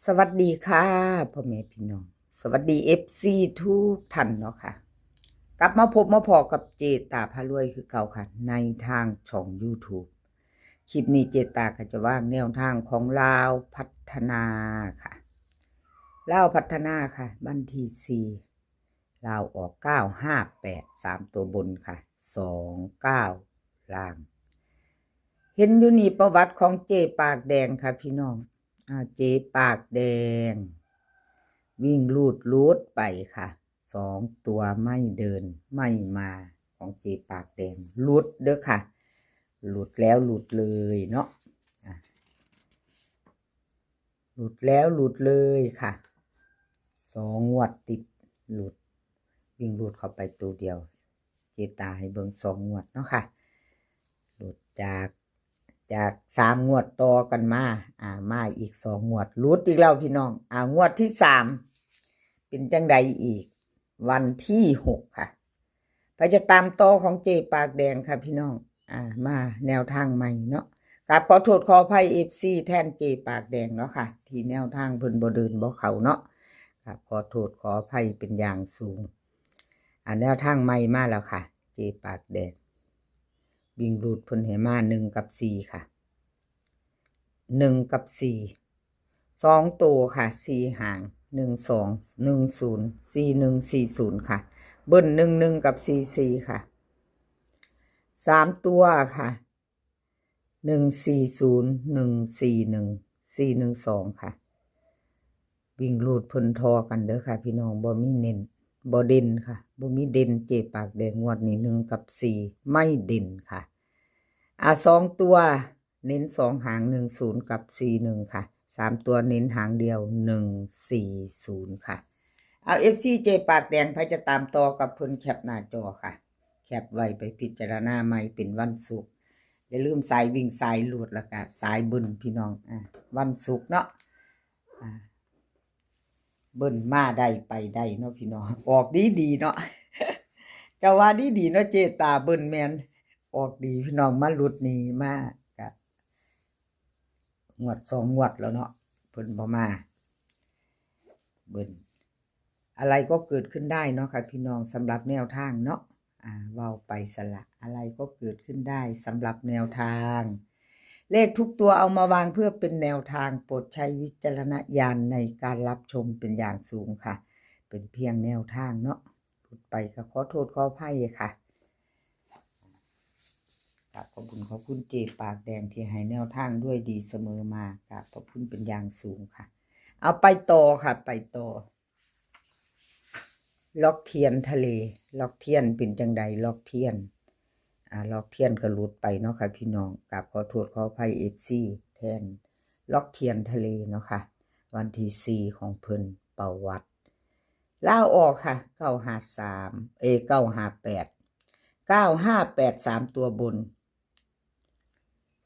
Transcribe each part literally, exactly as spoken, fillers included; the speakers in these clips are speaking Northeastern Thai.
สวัสดีค่ะ พ่อแม่พี่น้อง สวัสดี เอฟซี ทุกท่านเนาะค่ะ กลับมาพบมาพ้อกับเจตาพารวยคือเก่าค่ะ ในทางช่อง YouTube คลิปนี้เจตาก็จะวางแนวทางของลาวพัฒนาค่ะ ลาวพัฒนาค่ะ วันที่สี่ ลาวออก เก้าห้าแปด สามตัวบนค่ะ สองเก้า ล่าง เห็นอยู่นี่ประวัติของเจปากแดงค่ะพี่น้อง อ่า เจปากแดง วิ่งรูดรูดไปค่ะ สองตัวไม่เดินไม่มา ของเจปากแดง หลุดเด้อค่ะ หลุดแล้วหลุดเลยเนาะ อ่ะ หลุดแล้วหลุดเลยค่ะ สองงวดติดหลุด วิ่งรูดเข้าไปตัวเดียว เจตาให้เบิ่งสองงวดเนาะค่ะ หลุดจาก จากสามงวดต่อกันมา อ่า มาอีกสองงวด หลุดอีกแล้วพี่น้อง อ่า งวดที่สาม เป็นจังใดอีก วันที่หกค่ะ ไปจะตามต่อของเจปากแดงค่ะพี่น้อง อ่า มาแนวทางใหม่เนาะ ครับ ขอโทษขออภัย เอฟซี แทนเจปากแดงเนาะค่ะ ที่แนวทางเพิ่นบ่เดินบ่เข้าเนาะ ครับ ขอโทษขออภัยเป็นอย่างสูง อ่า แนวทางใหม่มาแล้วค่ะ เจปากแดง วิ่งรูดเพิ่นให้มาหนึ่งกับสี่ค่ะ หนึ่งกับสี่ สองตัวค่ะ สี่หาง หนึ่งสอง หนึ่งศูนย์ สี่หนึ่ง สี่ศูนย์ค่ะ เบิ้ล หนึ่งหนึ่ง กับ สี่สี่ค่ะ สามตัวค่ะ หนึ่งสี่ศูนย์ หนึ่งสี่หนึ่ง สี่หนึ่งสองค่ะ วิ่งรูดเพิ่นทอกันเด้อค่ะพี่น้อง บ่มีเน้น บ่เด่นค่ะ บ่มีเด่น เจปากแดงงวดนี้ หนึ่งกับสี่ ไม่เด่นค่ะ อ่า สองตัว เน้นสองหาง หนึ่งศูนย์ กับ สี่หนึ่งค่ะ สามตัวเน้นหางเดียว หนึ่งสี่ศูนย์ค่ะ เอา เอฟซี เจปากแดง ไผจะตามต่อกับเพิ่นแคปหน้าจอค่ะ แคปไว้ไปพิจารณาใหม่เป็นวันศุกร์ อย่าลืมสายวิ่งสายรูดแล้วก็สายเบิ้ลพี่น้อง อ่า วันศุกร์เนาะ อ่า เบิ้ลมาได้ไปได้เนาะพี่น้อง ออกดีดีๆเนาะ เจ้าว่าดีดีๆเนาะ เจตา เบิ้ลแม่น ออกดีพี่น้อง มาหลุดหนีมากะ งวดสองงวดแล้วเนาะ เพิ่นบ่มา เบิ้ล อะไรก็เกิดขึ้นได้เนาะค่ะพี่น้อง สำหรับแนวทางเนาะ อ่า เว้าไปซะละ อะไรก็เกิดขึ้นได้สำหรับแนวทาง เลขทุกตัวเอามาวางเพื่อเป็นแนวทาง โปรดใช้วิจารณญาณในการรับชมเป็นอย่างสูงค่ะ เป็นเพียงแนวทางเนาะ หลุดไปก็ขอโทษขออภัยค่ะ กราบขอบคุณขอบคุณเจปากแดงที่ให้แนวทางด้วยดีเสมอมา กราบขอบคุณเป็นอย่างสูงค่ะ เอาไปต่อค่ะ ไปต่อ ล็อกเทียนทะเล ล็อกเทียนเป็นจังใด ล็อกเทียน อ่า ล็อกเทียนก็หลุดไปเนาะค่ะพี่น้อง กราบขอโทษขออภัย เอฟซี แทน ล็อกเทียนทะเลเนาะค่ะ วันที่สี่ของเพิ่น ประวัติ ลาวออกค่ะ เก้าห้าสาม เอ เก้าห้าแปด เก้าห้าแปด สามตัวบน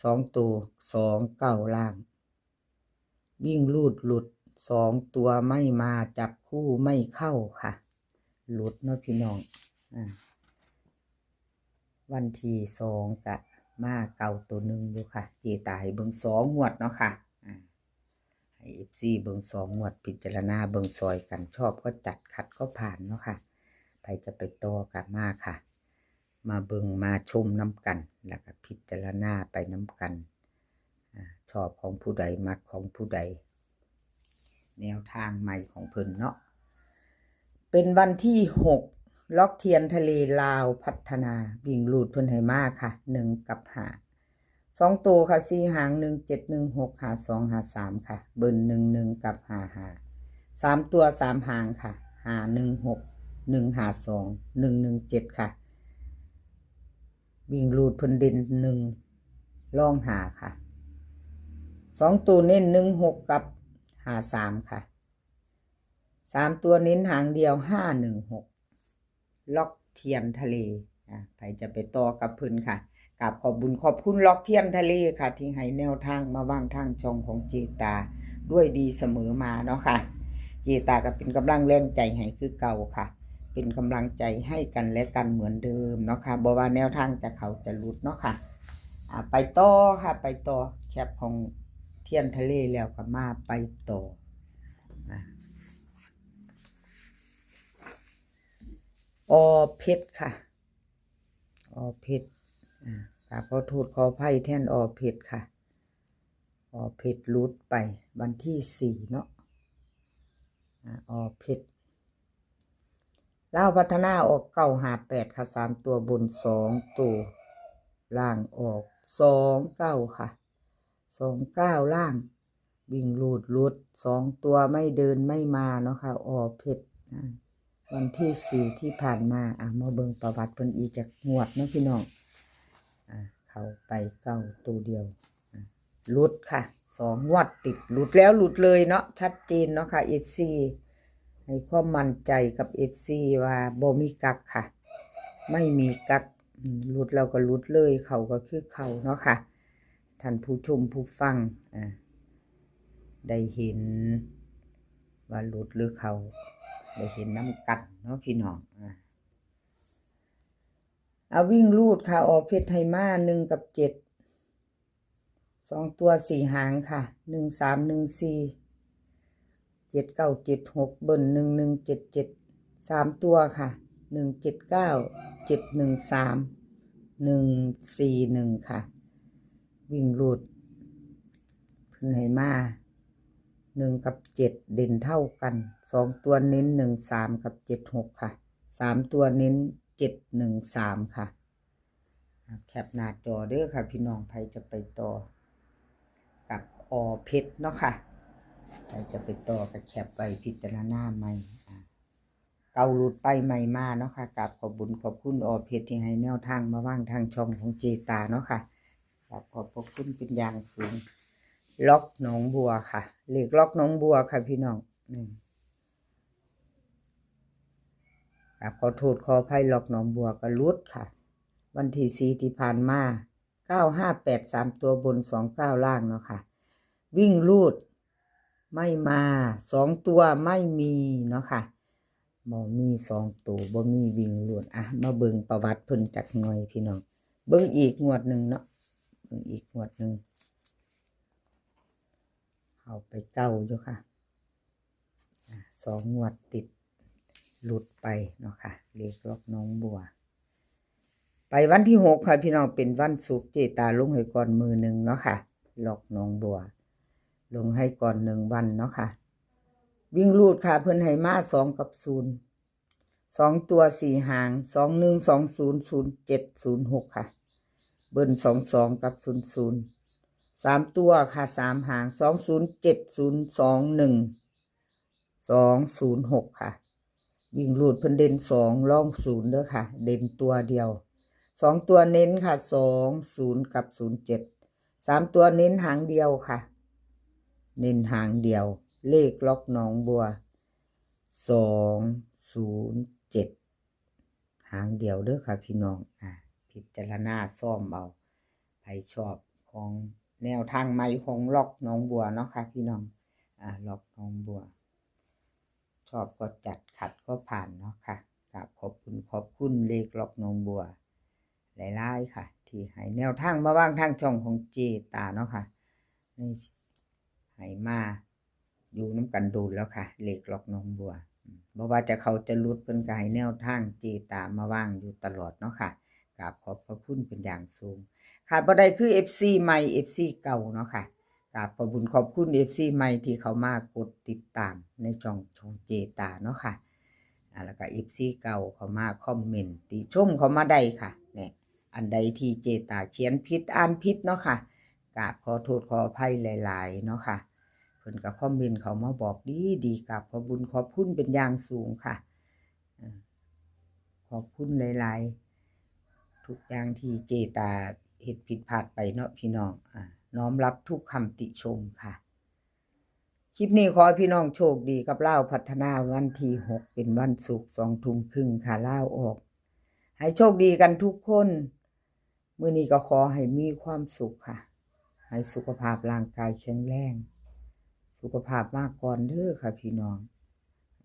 สองตัว สองเก้า ล่าง วิ่งรูดหลุด สองตัวไม่มา จับคู่ไม่เข้าค่ะ หลุดเนาะพี่น้อง อ่า วันที่สองกะมาเก้าตัวหนึ่งอยู่ค่ะ เจตาให้เบิ่งสองงวดเนาะค่ะ อ่า ให้ เอฟซี เบิ่งสองงวด พิจารณาเบิ่งซอยกัน ชอบก็จัด ขัดก็ผ่านเนาะค่ะ ไผจะไปต่อก็มาค่ะ มาเบิ่งมาชมนำกัน แล้วก็พิจารณาไปนำกัน อ่า ชอบของผู้ใด มักของผู้ใด แนวทางใหม่ของเพิ่นเนาะ เป็นวันที่หก ล็อกเทียนทะเลลาวพัฒนา วิ่งรูดเพิ่นให้มาค่ะ หนึ่งกับห้า สองตัวค่ะ สี่หาง หนึ่งเจ็ด หนึ่งหก ห้าสอง ห้าสามค่ะ เบิ้ล หนึ่งหนึ่ง กับ ห้าห้า สามตัว สามหางค่ะ ห้าหนึ่งหก หนึ่งห้าสอง หนึ่งหนึ่งเจ็ดค่ะ วิ่งรูดเพิ่นเด่นหนึ่ง รองห้าค่ะ สองตัวเน้น หนึ่งหก กับ ห้าสามค่ะ สามตัวเน้นหางเดียว ห้าหนึ่งหก ล็อกเทียนทะเล อ่ะ ไผจะไปต่อกับเพิ่นค่ะ กราบขอบบุญขอบคุณล็อกเทียนทะเลค่ะ ที่ให้แนวทางมาวางทางช่องของเจตา ด้วยดีเสมอมาเนาะค่ะ เจตาก็เป็นกำลังแรงใจให้คือเก่าค่ะ เป็นกำลังใจให้กันและกันเหมือนเดิมเนาะค่ะ บ่ว่าแนวทางจะเข้าจะหลุดเนาะค่ะ อ่ะ ไปต่อค่ะ ไปต่อ แคปของเทียนทะเลแล้วก็มาไปต่อ อ.เพชรค่ะ อ.เพชร อ่ากราบขอโทษขออภัยแทน อ.เพชร ค่ะ อ.เพชร หลุดไปวันที่สี่เนาะ อ่า อ.เพชร ลาวพัฒนาออก เก้าห้าแปด ค่ะ สามตัวบน สองตัวล่างออก สองเก้า ค่ะ สองเก้า ล่าง วิ่งรูดหลุด สองตัวไม่เดินไม่มาเนาะค่ะ อ.เพชร อ่าวันที่สี่ที่ผ่านมา อ่ะ มาเบิ่งประวัติเพิ่นอีกจักงวดเนาะพี่น้อง อ่ะ เข้าไปเก้าตัวเดียว อ่ะ หลุดค่ะ สองงวดติด หลุดแล้วหลุดเลยเนาะ ชัดเจนเนาะค่ะ เอฟซี ให้ความมั่นใจกับ เอฟซี ว่าบ่มีกักค่ะ ไม่มีกัก อืม หลุดแล้วก็หลุดเลย เข้าก็คือเข้าเนาะค่ะ ท่านผู้ชมผู้ฟัง อ่า ได้เห็นว่าหลุดหรือเข้า ได้เห็นนำกันเนาะพี่น้อง อ่า เอาวิ่งรูดค่ะ อ.เพชร ให้มา หนึ่ง กับ เจ็ด สองตัวสี่หางค่ะ หนึ่งสาม หนึ่งสี่ เจ็ดเก้า เจ็ดหก เบิ้ล หนึ่งหนึ่ง เจ็ดเจ็ด สามตัวค่ะ หนึ่งเจ็ดเก้า เจ็ดหนึ่งสาม หนึ่งสี่หนึ่ง ค่ะ วิ่งรูด เพิ่นให้มา หนึ่ง กับ เจ็ด เด่นเท่ากัน สองตัวเน้น หนึ่งสาม กับ เจ็ดหก ค่ะ สามตัวเน้น เจ็ดหนึ่งสาม ค่ะ อ่ะ แคปหน้าจอเด้อค่ะพี่น้อง ใครจะไปต่อกับ อ.เพชร เนาะค่ะ ใครจะไปต่อก็แคปไว้พิจารณาใหม่ อ่ะ เก่าหลุดไปใหม่มาเนาะค่ะ กราบขอบบุญขอบคุณ อ.เพชร ที่ให้แนวทางมาวางทางช่องของเจตาเนาะค่ะ กราบขอบพระคุณเป็นอย่างสูง ล็อกหนองบัวค่ะ เลขล็อกหนองบัวค่ะพี่น้อง อืม กราบขอโทษขออภัย ล็อกหนองบัวก็หลุดค่ะ วันที่สี่ที่ผ่านมา เก้าห้าแปด สามตัวบน สองเก้า ล่างเนาะค่ะ วิ่งรูด ไม่มา สองตัวไม่มีเนาะค่ะ บ่มีสองตัว บ่มีวิ่งรูด อ่ะ มาเบิ่งประวัติเพิ่นจักหน่อยพี่น้อง เบิ่งอีกงวดหนึ่งเนาะ เบิ่งอีกงวดหนึ่ง เข้าไปเก่าอยู่ค่ะ อ่ะ สองงวดติด หลุดไปเนาะค่ะ เลขล็อกหนองบัว ไปวันที่หกค่ะพี่น้อง เป็นวันศุกร์ เจตาลงให้ก่อนมื้อหนึ่งเนาะค่ะ ล็อกหนองบัว ลงให้ก่อนหนึ่งวันเนาะค่ะ วิ่งรูดค่ะ เพิ่นให้มา สอง กับ ศูนย์ สองตัวสี่หาง สองหนึ่ง สองศูนย์ ศูนย์เจ็ด ศูนย์หก ค่ะ เบิ้ล สองสอง กับ ศูนย์ศูนย์ สามตัวค่ะ สามหาง สองศูนย์เจ็ด ศูนย์สองหนึ่ง สองศูนย์หก ค่ะ วิ่งรูดเพิ่นเด่น สอง รอง ศูนย์ เด้อค่ะ เด่นตัวเดียว สองตัวเน้นค่ะ สองศูนย์ กับ ศูนย์เจ็ด สามตัวเน้นหางเดียวค่ะ เน้นหางเดียว เลขล็อกหนองบัว สองศูนย์เจ็ด หางเดียวเด้อค่ะพี่น้อง อ่า พิจารณาซ่อมเอา ใครชอบของแนวทางใหม่ของล็อกหนองบัวเนาะค่ะพี่น้อง อ่า ล็อกหนองบัว ชอบก็จัด ขัดก็ผ่านเนาะค่ะ กราบขอบคุณ ขอบคุณเลขล็อกหนองบัว หลายๆ ค่ะ ที่ให้แนวทางมาวางทางช่องของเจตาเนาะค่ะ นี่ให้มาอยู่นำกันโดนแล้วค่ะ เลขล็อกหนองบัว อืม บ่ว่าจะเข้าจะหลุด เพิ่นก็ให้แนวทางเจตามาวางอยู่ตลอดเนาะค่ะ กราบขอบพระคุณเป็นอย่างสูง ขาดบ่ได้คือ เอฟซี ใหม่ เอฟซี เก่าเนาะค่ะ กราบขอบบุญขอบคุณ เอฟซี ใหม่ที่เข้ามากดติดตามในช่อง ช่องเจตาเนาะค่ะ อ่า แล้วก็ เอฟซี เก่าเข้ามาคอมเมนต์ติชมเข้ามาได้ค่ะ เนี่ย อันใดที่เจตาเขียนผิดอ่านผิดเนาะค่ะ กราบขอโทษขออภัยหลายๆ เนาะค่ะ เพิ่นก็คอมเมนต์เข้ามาบอกดีๆ กราบขอบบุญขอบคุณเป็นอย่างสูงค่ะ อ่า ขอบคุณหลายๆ ทุกอย่างที่เจตาเฮ็ดผิดพลาดไปเนาะพี่น้อง อ่า น้อมรับทุกคำติชมค่ะ คลิปนี้ขอให้พี่น้องโชคดีกับลาวพัฒนาวันที่หก เป็นวันศุกร์ สองทุ่มครึ่งค่ะ ลาวออก ให้โชคดีกันทุกคน มื้อนี้ก็ขอให้มีความสุขค่ะ ให้สุขภาพร่างกายแข็งแรง สุขภาพมาก่อนเด้อค่ะพี่น้อง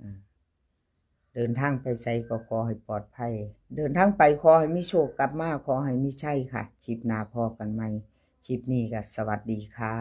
อ่า เดินทางไปไสก็ขอให้ปลอดภัย เดินทางไปขอให้มีโชค กลับมาขอให้มีชัยค่ะ คลิปหน้าพ้อกันใหม่ คลิปนี้ก็สวัสดีค่ะ